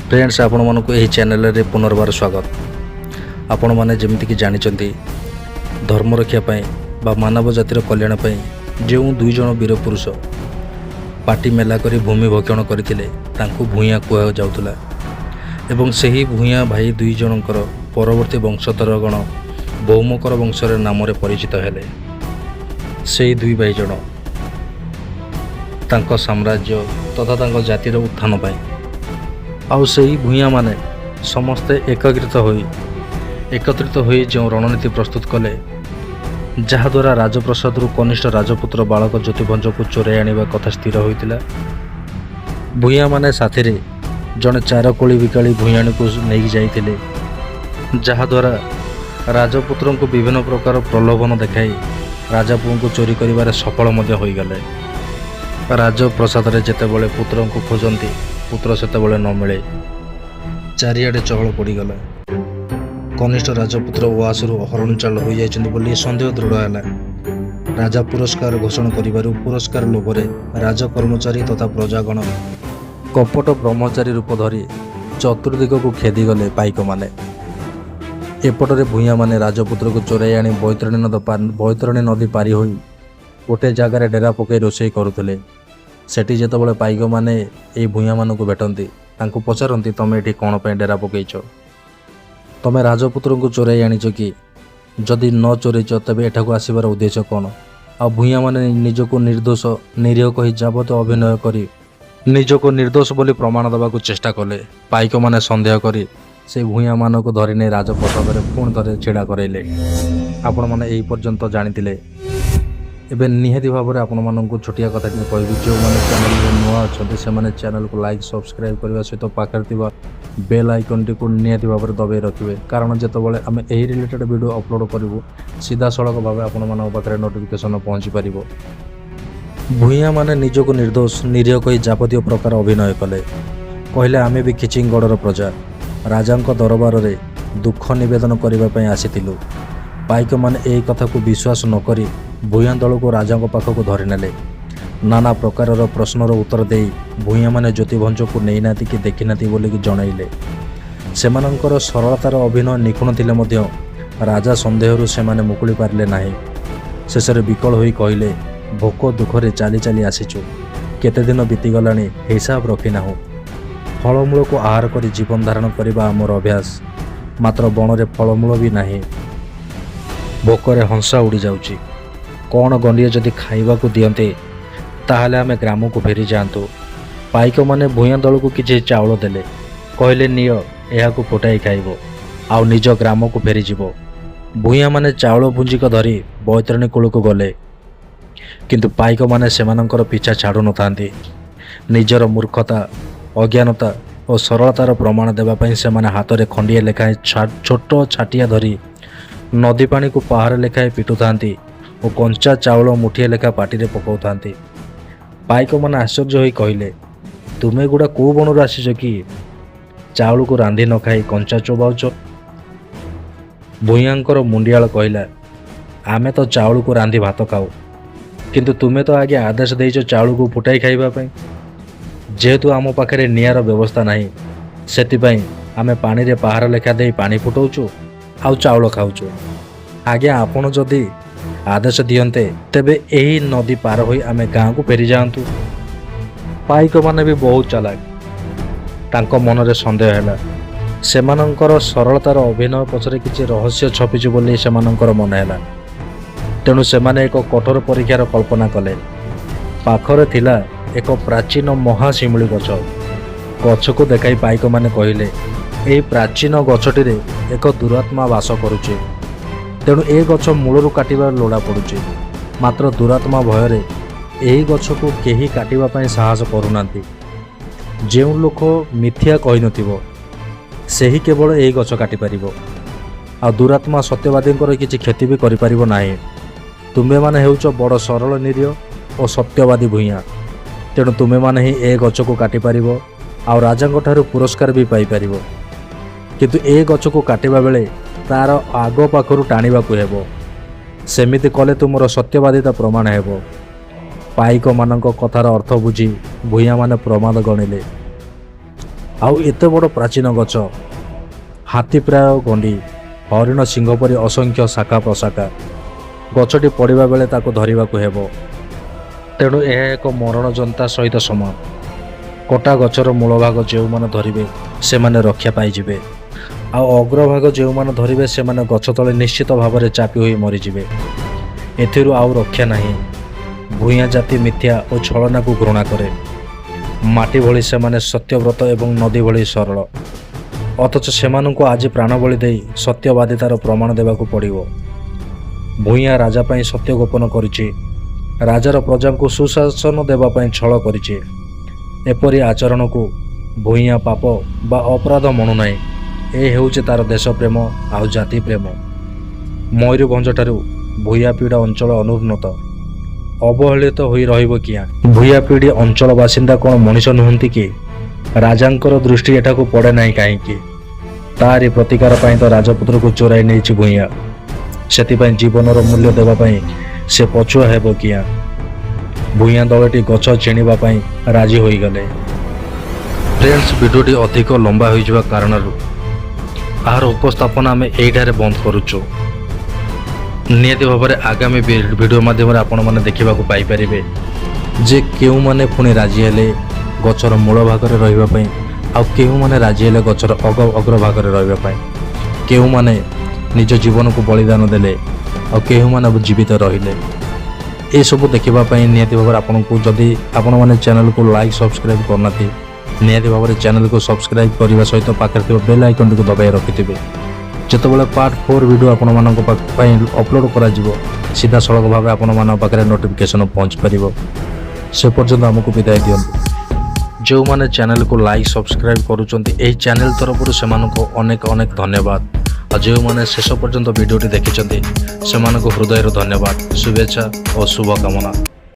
Friends, ଆପଣମାନଙ୍କୁ ଏହି ଚ୍ୟାନେଲରେ ପୁନର୍ବାର ସ୍ୱାଗତ। ଆପଣମାନେ ଯେମିତିକି ଜାଣିଛନ୍ତି, ଧର୍ମ ରକ୍ଷା ପାଇଁ ବା ମାନବ ଜାତିର କଲ୍ୟାଣ ପାଇଁ ଯେଉଁ ଦୁଇ ଜଣ ବୀର ପୁରୁଷ ପାଟି ମେଲା କରି ଭୂମି ଭକ୍ଷଣ କରିଥିଲେ, ତାଙ୍କୁ ଭୂଇଁଆ କୁହାଯାଉଥିଲା ଏବଂ ସେହି ଭୂଇଁଆ ଭାଇ ଦୁଇ ଜଣଙ୍କର ପରବର୍ତ୍ତୀ ବଂଶଧରଗଣ ଭୌମକର ବଂଶର ନାମରେ ପରିଚିତ ହେଲେ। ସେହି ଦୁଇ ଭାଇ ଜଣ ତାଙ୍କ ସାମ୍ରାଜ୍ୟ ତଥା ତାଙ୍କ ଜାତିର ଉତ୍ଥାନ ପାଇଁ ଆଉ ସେହି ଭୂଇଁଆମାନେ ସମସ୍ତେ ଏକତ୍ରିତ ହୋଇ ଯେଉଁ ରଣନୀତି ପ୍ରସ୍ତୁତ କଲେ, ଯାହାଦ୍ୱାରା ରାଜପ୍ରସାଦରୁ କନିଷ୍ଠ ରାଜପୁତ୍ର ବାଳକ ଜ୍ୟୋତିଭଞ୍ଜକୁ ଚୋରାଇ ଆଣିବା କଥା ସ୍ଥିର ହୋଇଥିଲା। ଭୂଇଁଆମାନେ ସାଥିରେ ଜଣେ ଚାରକୋଳି ବିକାଳି ଭୂଇଁଆଣୀକୁ ନେଇକି ଯାଇଥିଲେ, ଯାହାଦ୍ୱାରା ରାଜପୁତ୍ରଙ୍କୁ ବିଭିନ୍ନ ପ୍ରକାର ପ୍ରଲୋଭନ ଦେଖାଇ ରାଜାପୁଅଙ୍କୁ ଚୋରି କରିବାରେ ସଫଳ ମଧ୍ୟ ହୋଇଗଲେ। ରାଜପ୍ରସାଦରେ ଯେତେବେଳେ ପୁତ୍ରଙ୍କୁ ଖୋଜନ୍ତି, ପୁତ୍ର ସେତେବେଳେ ନ ମିଳେ। ଚାରିଆଡ଼େ ଚହଳ ପଡ଼ିଗଲା। କନିଷ୍ଠ ରାଜପୁତ୍ର ଉଆସରୁ ହରଣଚାଳ ହୋଇଯାଇଛନ୍ତି ବୋଲି ସନ୍ଦେହ ଦୃଢ଼ ହେଲା। ରାଜା ପୁରସ୍କାର ଘୋଷଣା କରିବାରୁ ପୁରସ୍କାର ଲୋଭରେ ରାଜ କର୍ମଚାରୀ ତଥା ପ୍ରଜାଗଣ କପଟ ବ୍ରହ୍ମଚାରୀ ରୂପ ଧରି ଚତୁର୍ଦିଗକୁ ଖେଦିଗଲେ ପାଇକମାନେ। ଏପଟରେ ଭୂଇଁଆମାନେ ରାଜପୁତ୍ରକୁ ଚୋରାଇ ଆଣି ବୈତରଣୀ ନଦୀ ପାରି ହୋଇ ଗୋଟେ ଜାଗାରେ ଡେରା ପକାଇ ରୋଷେଇ କରୁଥିଲେ। ସେଠି ଯେତେବେଳେ ପାଇକମାନେ ଏଇ ଭୂଇଁଆମାନଙ୍କୁ ଭେଟନ୍ତି, ତାଙ୍କୁ ପଚାରନ୍ତି, "ତମେ ଏଠି କ'ଣ ପାଇଁ ଡେରା ପକାଇଛ? ତମେ ରାଜପୁତ୍ରଙ୍କୁ ଚୋରାଇ ଆଣିଛ କି? ଯଦି ନ ଚୋରେଇଛ, ତେବେ ଏଠାକୁ ଆସିବାର ଉଦ୍ଦେଶ୍ୟ କ'ଣ?" ଆଉ ଭୂଇଁଆମାନେ ନିଜକୁ ନିର୍ଦ୍ଦୋଷ, ନିରୀହ କହି ଯାବତୀୟ ଅଭିନୟ କରି ନିଜକୁ ନିର୍ଦ୍ଦୋଷ ବୋଲି ପ୍ରମାଣ ଦେବାକୁ ଚେଷ୍ଟା କଲେ। ପାଇକମାନେ ସନ୍ଦେହ କରି ସେଇ ଭୂଇଁଆମାନଙ୍କୁ ଧରି ନେଇ ରାଜପ୍ରସାଦରେ ପୁଣି ଥରେ ଛିଡ଼ା କରାଇଲେ। ଆପଣମାନେ ଏହି ପର୍ଯ୍ୟନ୍ତ ଜାଣିଥିଲେ। ଏବେ ନିହାତି ଭାବରେ ଆପଣମାନଙ୍କୁ ଛୋଟିଆ କଥାଟିଏ କହିବି। ଯେଉଁମାନେ ଚ୍ୟାନେଲରେ ନୂଆ ଅଛନ୍ତି, ସେମାନେ ଚ୍ୟାନେଲକୁ ଲାଇକ୍, ସବସ୍କ୍ରାଇବ୍ କରିବା ସହିତ ପାଖରେ ଥିବା ବେଲ୍ ଆଇକନ୍ଟିକୁ ନିହାତି ଭାବରେ ଦବାଇ ରଖିବେ, କାରଣ ଯେତେବେଳେ ଆମେ ଏହି ରିଲେଟେଡ଼ ଭିଡ଼ିଓ ଅପଲୋଡ଼ କରିବୁ, ସିଧାସଳଖ ଭାବେ ଆପଣମାନଙ୍କ ପାଖରେ ନୋଟିଫିକେସନ୍ ପହଞ୍ଚି ପାରିବ। ଭୂଇଁଆମାନେ ନିଜକୁ ନିର୍ଦ୍ଦୋଷ, ନିରୀହ କହି ଯାବତୀୟ ପ୍ରକାର ଅଭିନୟ କଲେ। କହିଲେ, "ଆମେ ବି ଖିଚିଙ୍ଗଗଡ଼ର ପ୍ରଜା। ରାଜାଙ୍କ ଦରବାରରେ ଦୁଃଖ ନିବେଦନ କରିବା ପାଇଁ ଆସିଥିଲୁ।" ପାଇକମାନେ ଏହି କଥାକୁ ବିଶ୍ୱାସ ନ କରି ଭୂଇଁଆ ଦଳକୁ ରାଜାଙ୍କ ପାଖକୁ ଧରିନେଲେ। ନାନା ପ୍ରକାରର ପ୍ରଶ୍ନର ଉତ୍ତର ଦେଇ ଭୂଇଁଆମାନେ ଜ୍ୟୋତିଭଞ୍ଜକୁ ନେଇନାହାନ୍ତି କି ଦେଖିନାହାନ୍ତି ବୋଲିକି ଜଣାଇଲେ। ସେମାନଙ୍କର ସରଳତାର ଅଭିନୟ ନିଖୁଣ ଥିଲେ ମଧ୍ୟ ରାଜା ସନ୍ଦେହରୁ ସେମାନେ ମୁକୁଳି ପାରିଲେ ନାହିଁ। ଶେଷରେ ବିକଳ ହୋଇ କହିଲେ, "ଭୋକ ଦୁଃଖରେ ଚାଲି ଚାଲି ଆସିଛୁ। କେତେ ଦିନ ବିତିଗଲାଣି, ହିସାବ ରଖିନାହୁଁ। ଫଳମୂଳକୁ ଆହାର କରି ଜୀବନ ଧାରଣ କରିବା ଆମର ଅଭ୍ୟାସ। ମାତ୍ର ବଣରେ ଫଳମୂଳ ବି ନାହିଁ। ଭୋକରେ ହଂସା ଉଡ଼ିଯାଉଛି। କ'ଣ ଗଣ୍ଡିଏ ଯଦି ଖାଇବାକୁ ଦିଅନ୍ତେ, ତାହେଲେ ଆମେ ଗ୍ରାମକୁ ଫେରିଯାଆନ୍ତୁ।" ପାଇକମାନେ ଭୂଇଁଆ ଦଳକୁ କିଛି ଚାଉଳ ଦେଲେ। କହିଲେ, "ନିଅ, ଏହାକୁ ଫୁଟାଇ ଖାଇବ ଆଉ ନିଜ ଗ୍ରାମକୁ ଫେରିଯିବ।" ଭୂଇଁଆମାନେ ଚାଉଳ ପୁଞ୍ଜିକ ଧରି ବୈତରଣୀ କୂଳକୁ ଗଲେ। କିନ୍ତୁ ପାଇକମାନେ ସେମାନଙ୍କର ପିଛା ଛାଡ଼ୁନଥାନ୍ତି। ନିଜର ମୂର୍ଖତା, ଅଜ୍ଞାନତା ଓ ସରଳତାର ପ୍ରମାଣ ଦେବା ପାଇଁ ସେମାନେ ହାତରେ ଖଣ୍ଡିଏ ଲେଖାଏଁ ଛୋଟ ଛାଟିଆ ଧରି ନଦୀ ପାଣିକୁ ପାହାରେ ଲେଖାଏଁ ପିଟୁଥାନ୍ତି ଓ କଞ୍ଚା ଚାଉଳ ମୁଠିଏ ଲେଖା ପାଟିରେ ପକାଉଥାନ୍ତି। ପାଇକମାନେ ଆଶ୍ଚର୍ଯ୍ୟ ହୋଇ କହିଲେ, "ତୁମେ ଗୁଡ଼ା କେଉଁ ବଣରୁ ଆସିଛ କି, ଚାଉଳକୁ ରାନ୍ଧି ନ ଖାଇ କଞ୍ଚା ଚୋବାଉଛ?" ଭୂଇଁଆଙ୍କର ମୁଣ୍ଡିଆଳ କହିଲା, "ଆମେ ତ ଚାଉଳକୁ ରାନ୍ଧି ଭାତ ଖାଉ, କିନ୍ତୁ ତୁମେ ତ ଆଗେ ଆଦେଶ ଦେଇଛ ଚାଉଳକୁ ଫୁଟାଇ ଖାଇବା ପାଇଁ। ଯେହେତୁ ଆମ ପାଖରେ ନିଆଁର ବ୍ୟବସ୍ଥା ନାହିଁ, ସେଥିପାଇଁ ଆମେ ପାଣିରେ ପାହାର ଲେଖା ଦେଇ ପାଣି ଫୁଟାଉଛୁ ଆଉ ଚାଉଳ ଖାଉଛୁ। ଆଜ୍ଞା, ଆପଣ ଯଦି ଆଦେଶ ଦିଅନ୍ତେ, ତେବେ ଏହି ନଦୀ ପାର ହୋଇ ଆମେ ଗାଁକୁ ଫେରିଯାଆନ୍ତୁ।" ପାଇକମାନେ ବି ବହୁତ ଚାଲାକ। ତାଙ୍କ ମନରେ ସନ୍ଦେହ ହେଲା। ସେମାନଙ୍କର ସରଳତାର ଅଭିନୟ ପଛରେ କିଛି ରହସ୍ୟ ଛପିଛି ବୋଲି ସେମାନଙ୍କର ମନେ ହେଲା। ତେଣୁ ସେମାନେ ଏକ କଠୋର ପରୀକ୍ଷାର କଳ୍ପନା କଲେ। ପାଖରେ ଥିଲା ଏକ ପ୍ରାଚୀନ ମହାଶିମୁଳି ଗଛ। ଗଛକୁ ଦେଖାଇ ପାଇକମାନେ କହିଲେ, "ଏହି ପ୍ରାଚୀନ ଗଛଟିରେ ଏକ ଦୁରାତ୍ମା ବାସ କରୁଛି। ତେଣୁ ଏ ଗଛ ମୂଳରୁ କାଟିବା ଲୋଡ଼ା ପଡ଼ୁଛି। ମାତ୍ର ଦୁରାତ୍ମା ଭୟରେ ଏହି ଗଛକୁ କେହି କାଟିବା ପାଇଁ ସାହସ କରୁନାହାନ୍ତି। ଯେଉଁ ଲୋକ ମିଥ୍ୟା କହିନଥିବ, ସେହି କେବଳ ଏହି ଗଛ କାଟିପାରିବ। ଆଉ ଦୁରାତ୍ମା ସତ୍ୟବାଦୀଙ୍କର କିଛି କ୍ଷତି ବି କରିପାରିବ ନାହିଁ। ତୁମେମାନେ ହେଉଛ ବଡ଼ ସରଳ, ନିରୀହ ଓ ସତ୍ୟବାଦୀ ଭୂଇଁଆ। ତେଣୁ ତୁମେମାନେ ହିଁ ଏ ଗଛକୁ କାଟିପାରିବ ଆଉ ରାଜାଙ୍କ ଠାରୁ ପୁରସ୍କାର ବି ପାଇପାରିବ। କିନ୍ତୁ ଏ ଗଛକୁ କାଟିବା ବେଳେ ତାର ଆଗ ପାଖରୁ ଟାଣିବାକୁ ହେବ। ସେମିତି କଲେ ତୁମର ସତ୍ୟବାଦିତା ପ୍ରମାଣ ହେବ।" ପାଇକମାନଙ୍କ କଥାର ଅର୍ଥ ବୁଝି ଭୂଇଁଆମାନେ ପ୍ରମାଦ ଗଣିଲେ। ଆଉ ଏତେ ବଡ଼ ପ୍ରାଚୀନ ଗଛ, ହାତୀ ପ୍ରାୟ ଗଣ୍ଡି, ହରିଣ ଶିଙ୍ଗ ପରି ଅସଂଖ୍ୟ ଶାଖା ପ୍ରଶାଖା। ଗଛଟି ପଡ଼ିବା ବେଳେ ତାକୁ ଧରିବାକୁ ହେବ। ତେଣୁ ଏହା ଏକ ମରଣଯନ୍ତା ସହିତ ସମାନ। କଟା ଗଛର ମୂଳଭାଗ ଯେଉଁମାନେ ଧରିବେ, ସେମାନେ ରକ୍ଷା ପାଇଯିବେ। ଆଉ ଅଗ୍ରଭାଗ ଯେଉଁମାନେ ଧରିବେ, ସେମାନେ ଗଛ ତଳେ ନିଶ୍ଚିତ ଭାବରେ ଚାପି ହୋଇ ମରିଯିବେ। ଏଥିରୁ ଆଉ ରକ୍ଷା ନାହିଁ। ଭୂୟାଁ ଜାତି ମିଥ୍ୟା ଓ ଛଳନାକୁ ଘୃଣା କରେ। ମାଟି ଭଳି ସେମାନେ ସତ୍ୟବ୍ରତ ଏବଂ ନଦୀ ଭଳି ସରଳ। ଅଥଚ ସେମାନଙ୍କୁ ଆଜି ପ୍ରାଣବଳି ଦେଇ ସତ୍ୟବାଦିତାର ପ୍ରମାଣ ଦେବାକୁ ପଡ଼ିବ। ଭୂୟାଁ ରାଜା ପାଇଁ ସତ୍ୟ ଗୋପନ କରିଛି। ରାଜାର ପ୍ରଜାଙ୍କୁ ସୁଶାସନ ଦେବା ପାଇଁ ଛଳ କରିଛି। ଏପରି ଆଚରଣକୁ ଭୂୟାଁ ପାପ ବା ଅପରାଧ ମଣୁନାହିଁ। ଏ ହେଉଛି ତାର ଦେଶପ୍ରେମ ଆଉ ଜାତି ପ୍ରେମ। ମୟୂରଭଞ୍ଜଠାରୁ ଭୂୟାପୀଡ଼ ଅଞ୍ଚଳ ଅନୁନ୍ନତ, ଅବହେଳିତ ହୋଇ ରହିବ କିଆଁ? ଭୂୟାପୀଡ଼ି ଅଞ୍ଚଳ ବାସିନ୍ଦା କ'ଣ ମଣିଷ ନୁହନ୍ତି କି? ରାଜାଙ୍କର ଦୃଷ୍ଟି ଏଠାକୁ ପଡ଼େ ନାହିଁ କାହିଁକି? ତାରି ପ୍ରତିକାର ପାଇଁ ତ ରାଜପୁତ୍ରକୁ ଚୋରାଇ ନେଇଛି ଭୂୟାଁ। ସେଥିପାଇଁ ଜୀବନର ମୂଲ୍ୟ ଦେବା ପାଇଁ ସେ ପଛୁଆ ହେବ କିଆଁ? ଭୂୟାଁ ଦଳଟି ଗଛ ଚିଣିବା ପାଇଁ ରାଜି ହୋଇଗଲେ। ଫ୍ରେଣ୍ଡସ୍, ଭିଡ଼ିଓଟି ଅଧିକ ଲମ୍ବା ହୋଇଯିବା କାରଣରୁ ଏହାର ଉପସ୍ଥାପନା ଆମେ ଏଇଠାରେ ବନ୍ଦ କରୁଛୁ। ନିହାତି ଭାବରେ ଆଗାମୀ ଭିଡ଼ିଓ ମାଧ୍ୟମରେ ଆପଣମାନେ ଦେଖିବାକୁ ପାଇପାରିବେ ଯେ କେଉଁମାନେ ପୁଣି ରାଜି ହେଲେ ଗଛର ମୂଳ ଭାଗରେ ରହିବା ପାଇଁ, ଆଉ କେଉଁମାନେ ରାଜି ହେଲେ ଗଛର ଅଗ୍ରଭାଗରେ ରହିବା ପାଇଁ, କେଉଁମାନେ ନିଜ ଜୀବନକୁ ବଳିଦାନ ଦେଲେ ଆଉ କେଉଁମାନେ ଜୀବିତ ରହିଲେ। ଏସବୁ ଦେଖିବା ପାଇଁ ନିହାତି ଭାବରେ ଆପଣଙ୍କୁ, ଯଦି ଆପଣମାନେ ଚ୍ୟାନେଲକୁ ଲାଇକ୍, ସବସ୍କ୍ରାଇବ୍ କରିନାହାନ୍ତି, ନିହାତି ଭାବରେ ଚ୍ୟାନେଲକୁ ସବସ୍କ୍ରାଇବ୍ କରିବା ସହିତ ପାଖରେ ଥିବା ବେଲ୍ ଆଇକନ୍ଟିକୁ ଦବାଇ ରଖିଥିବେ। ଯେତେବେଳେ ପାର୍ଟ 4 ଭିଡ଼ିଓ ଆପଣମାନଙ୍କ ପାଇଁ ଅପଲୋଡ଼ କରାଯିବ, ସିଧାସଳଖ ଭାବେ ଆପଣମାନଙ୍କ ପାଖରେ ନୋଟିଫିକେସନ୍ ପହଞ୍ଚି ପାରିବ। ସେ ପର୍ଯ୍ୟନ୍ତ ଆମକୁ ବିଦାୟ ଦିଅନ୍ତୁ। ଯେଉଁମାନେ ଚ୍ୟାନେଲକୁ ଲାଇକ୍, ସବସ୍କ୍ରାଇବ୍ କରୁଛନ୍ତି, ଏହି ଚ୍ୟାନେଲ ତରଫରୁ ସେମାନଙ୍କୁ ଅନେକ ଅନେକ ଧନ୍ୟବାଦ। ଆଉ ଯେଉଁମାନେ ଶେଷ ପର୍ଯ୍ୟନ୍ତ ଭିଡ଼ିଓଟି ଦେଖିଛନ୍ତି, ସେମାନଙ୍କୁ ହୃଦୟରୁ ଧନ୍ୟବାଦ, ଶୁଭେଚ୍ଛା ଓ ଶୁଭକାମନା।